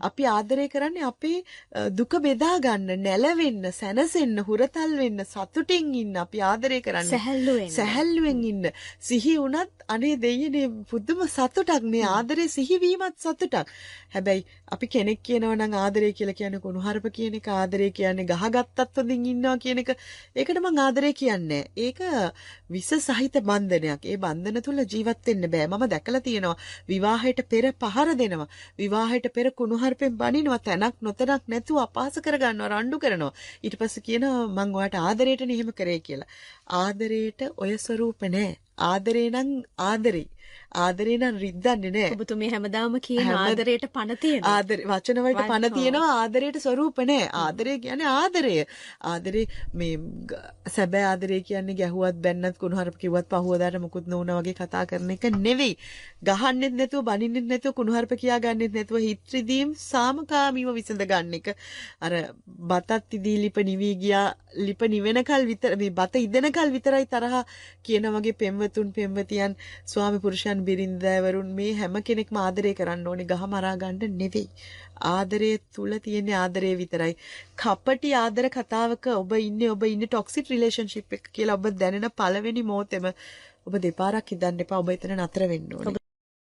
අපි ආදරය කරන්නේ අපේ දුක බෙදා ගන්න, නැලවෙන්න, සැනසෙන්න, හුරතල් වෙන්න, සතුටින් ඉන්න අපි ආදරය කරන්නේ. සැහැල්ලුවෙන්. සැහැල්ලුවෙන් ඉන්න. සිහි වුණත් අනේ දෙයියනේ පුදුම සතුටක් මේ ආදරේ සිහිවීමත් සතුටක්. හැබැයි අපි කෙනෙක් කියනවා නම් ආදරේ කියලා කියන්නේ කුණුහරුප කියන එක, ආදරේ කියන්නේ ගහගත්තත් හොඳින් ඉන්නවා කියන එක. ඒකට මං ආදරේ කියන්නේ ඒක විස සහිත බන්ධනයක්. ඒ බන්ධන තුල ජීවත් වෙන්න බෑ. මම දැකලා තියෙනවා විවාහයට පෙර පහර දෙනවා. විවාහයට පෙර කුණුහරුපෙන් බනිනවා. තැනක් නොතැනක් නැතුව අපහාස කරගන්නවා, රණ්ඩු කරනවා. ඊට පස්සේ කියනවා මං ඔයාට ආදරේටනේ එහෙම කරේ කියලා. ආදරේට ඔය ස්වරූප නෑ. ආදරේ නම් ආදරේ. ආදරේ නම් රිද්දන්නේ නෑ. ඔබතුමිය හැමදාම කියන ආදරේට පණ තියෙනවා. ආදරේ වචන වලට පණ තියෙනවා, ආදරේට ස්වරූප නෑ. ආදරේ කියන්නේ ආදරය. ආදරේ මේ සැබෑ ආදරේ කියන්නේ ගැහුවත් බැන්නත් කුණුහරුප කිව්වත් පහුවදාට මුකුත් නොවුනා වගේ කතා කරන එක නෙවෙයි. ගහන්නෙත් නැතුව බනින්නෙත් නැතුව කුණුහරුප කියා ගන්නෙත් නැතුව හිත රිදීම් සාමකාමීව විසඳ ගන්න එක. අර බතත් ඉදී ලිප නිවි ගියා, ලිප නිවෙනකල් විතර මේ බත ඉදෙනකල් විතරයි තරහ කියන වගේ පෙම්වතුන් පෙම්වතියන් ස්වාමි පුරුෂයන් බිරින්දෑවරුන් මේ හැම කෙනෙක්ම ආදරය කරන්න ඕනේ, ගහ මරා ගන්න නෙවෙයි. ආදරය තුල තියෙන ආදරය විතරයි. කපටි ආදර කතාවක ඔබ ඉන්නේ, ඔබ ඉන්නේ ටොක්සික් රිලේෂන්ෂිප් එක කියලා ඔබ දැනෙන පළවෙනි මොහොතේම ඔබ දෙපාරක් හිතන්න එපා, ඔබ එතන නතර වෙන්න ඕනේ. ඔබ